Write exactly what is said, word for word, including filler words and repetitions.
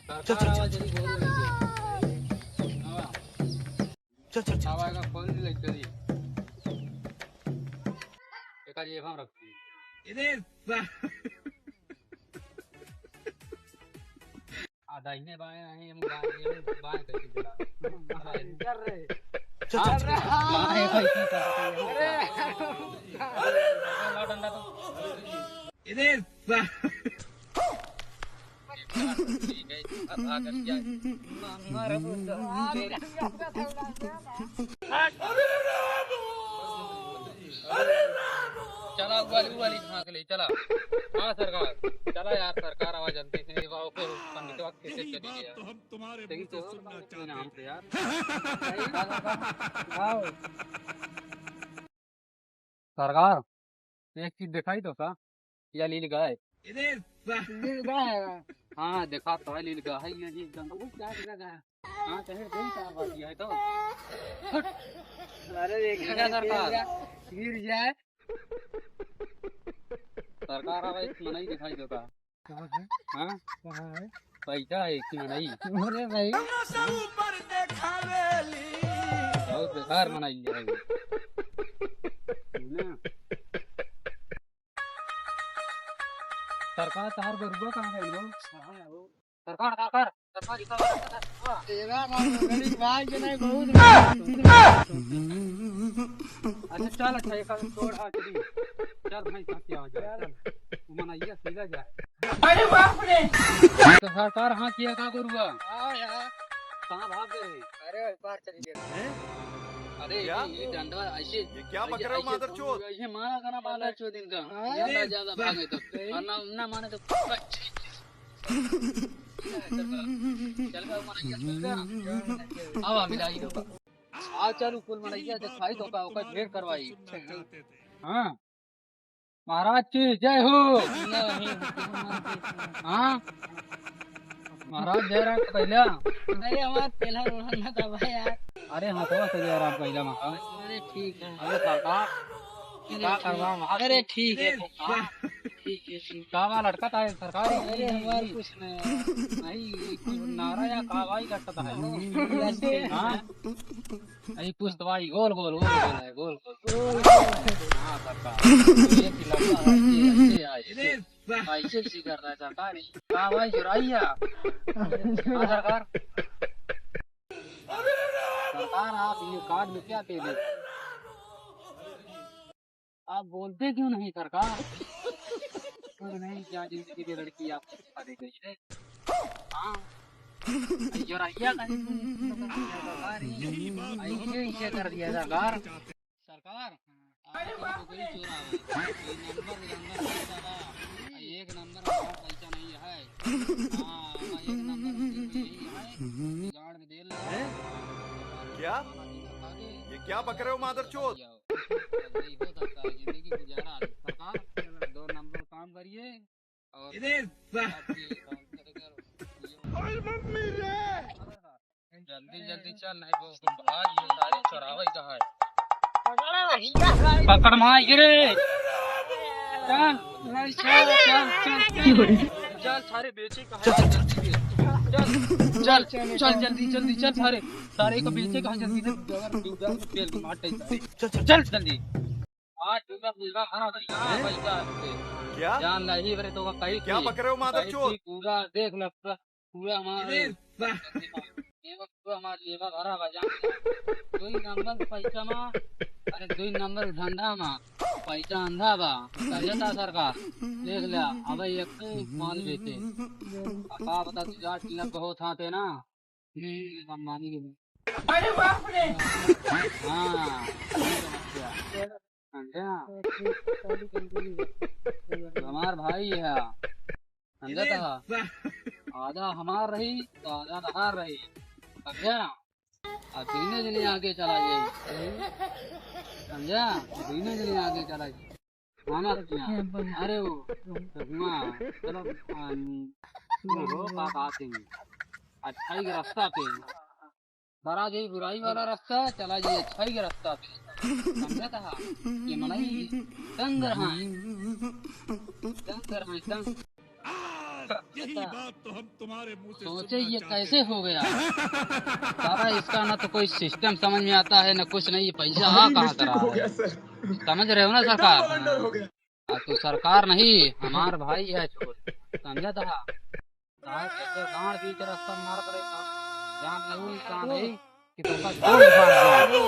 चल, चल, चल, चल। आवा। चल, चल, चल, आवा, चल। एका खोल दे, लग जल्दी। एका जेब हम रखती। इधर सा- आ, दाहिने बाएं नहीं, हम बाएं, ये बाएं कर दीजिए। कर रहे। चल, चल, चल। बाएं भाई, की कर रहे हैं? अरे। लौट अंदर तो। इधर सा- चला, वाली, वाली झांक ले, चला। हाँ, सरकार, चला यार, सरकार आवा जल्दी से, नहीं, वाह, ओके, पंडित, वक्त से चली गया। देखिए, तो और बात सुना हमसे यार। आओ। सरकार, एक चीज दिखाई तो का? या लील गाय। लील गाय है। हाँ, देखा तो है, लील गाय है, ये लील गाय। वो क्या लील गाय है? हाँ, कहीं दिन का बात है तो। अरे, देखा क्या सरकार? गिर जाए। सरकार, अब एक मनई दिखाई देता। कहाँ है? हाँ? कहाँ है? पैसा है कि नहीं? अरे भाई। बहुत बेकार मनई है। ना? सरकार, तार गरुआ कहाँ गए हो? कहाँ है वो? सरकार, सरकार, सरकार, इधर आ, सरकार। तेरा बाप रे, भाई के नहीं बहुत। अच्छा, चल, अच्छा, एक आध छोड़, हाँ, चलिए। चल भाई, साथ आ जा, चल। वो मनैया सीधा जा। अरे बाप रे! तो सरकार, हाँ किया का गरुआ? हाँ यार। कहाँ भाग गए? अरे, बाहर चली गए। अरे, क्या? ये, ये डंडा ऐसे, ये क्या ऐसे, बक रहे हो, ऐसे मादरचोद? ऐसे मारा करना बांदर चोद इनका। हाँ। ये ना ज्यादा भागे तो, और ना, ना माने तो। चल बा, मनैया, चल बा। आवा, मिलाई दो। आ, चल, कुल मनैया से खाई तो का, ओकर ढेर करवाई। हाँ। महाराज की जय हो। हाँ। महाराज जय राम कैला। अरे, हमार पेला रोहन ना दबा यार। अरे, हथवा से जय राम कैला महाराज। अरे, ठीक है। अरे, सरकार। अरे, का ठीक। करवा महाराज? अरे, ठीक है। हाँ। ठीक है, ठीक। का बा लटकत है सरकारी? अरे, हमार कुछ नहीं। नहीं, ये कुछ नारा या का भाई लटकत है? ऐसे। हाँ? अरे कुछ तो भाई गोल गोल, गोल गोल है, गोल गोल। हाँ, सरकार। ये कि लंबा है, ये ऐसे है, ऐसे। ऐसे ऐसे कर रहा है सरकार। का भाई चुराई है? हाँ, सरकार। सरकार, आप ये कार्ड में क्या पेले? आप बोलते क्यों नहीं सरकार? कुछ नहीं, क्या जिंदगी में लड़की आपको धोखा दे गई है? हाँ। ये रहिया का ऐसे, ऐसे कर दिया सरकार। सरकार, आप तो कोई चोर आ गए। ये नंबर, नंबर पैसा बा। ये एक नंबर हमारा पैसा नहीं है। हाँ, एक नंबर यही है। गाड़ में देर लगा। क्या? ये क्या बक रहे हो मादरचोद? नहीं हो सकता है, जिंदगी गुजारा। सरकार, दो नंबर काम करिए और इधर सा- आपकी जल्दी जल्दी चल, नहीं वो तुम भाग, ये सारे चढ़ावे कहाँ है? पकड़ मार गिरे। चल, चल, चल, चल, चल। चल, सारे बेचे कहाँ है? जल्दी बेच। चल, चल, चल, जल्दी, जल्दी चल, सारे, सारे को बेचे कहाँ जल्दी से? तेल को मार दे सारे। चल, चल, चल जल्दी। आज पूरा पूरा हरा भैया, हैं? भैया। क्या? जान नहीं बरे तो कहीं क्या थी, बक रहे हो मादरचोद? कहीं थी, पूरा देख ले, पूरा, पूरा हमारे ये बा- ये बा- पूरा हमारे जेबा भरा बा, जान ले। दुई नंबर पैसा मा, अरे दुई नंबर धंधा मा, पैसा अंधा बा, करेता सरकार, देख ले, अब एक माल बेचे। का बता, दो चार किलो बहुत हाथ है ना, हम्म, अंबानी के। अरे बाप रे। हाँ, ये समस्या। समझा? हमार भाई है, समझा था? आधा हमार रही, तो आधा तहार रही, समझा? अब तीनों जने आगे चला जाए, समझा? तीनों जने आगे चला जाए। मामा के यहाँ। अरे वो, तो हुआ, चलो, आ, वो रो, का बात है? अच्छाई के रास्ता पे। बड़ा जाई बुराई वाला रास्ता, चला जाई अच्छाई के रास्ता पे। समझा था? ये मनई तंग रहा है। तंग रहा है, तंग। यही बात तो हम तुम्हारे मुंह से सोचे सुनना ये चाहते कैसे थे। हो गया? सारा इसका ना तो कोई सिस्टम समझ में आता है, ना कुछ नहीं। ये पैसा आ कहाँ से रहा है? समझ रहे हो ना सरकार? आ, तू सरकार नहीं, हमार भाई है छोट, समझा था? साहब ऐसे गांड बीच रास्ता मार करे, जान नहीं इंसान है कि तोका गांड फाड़ दिया।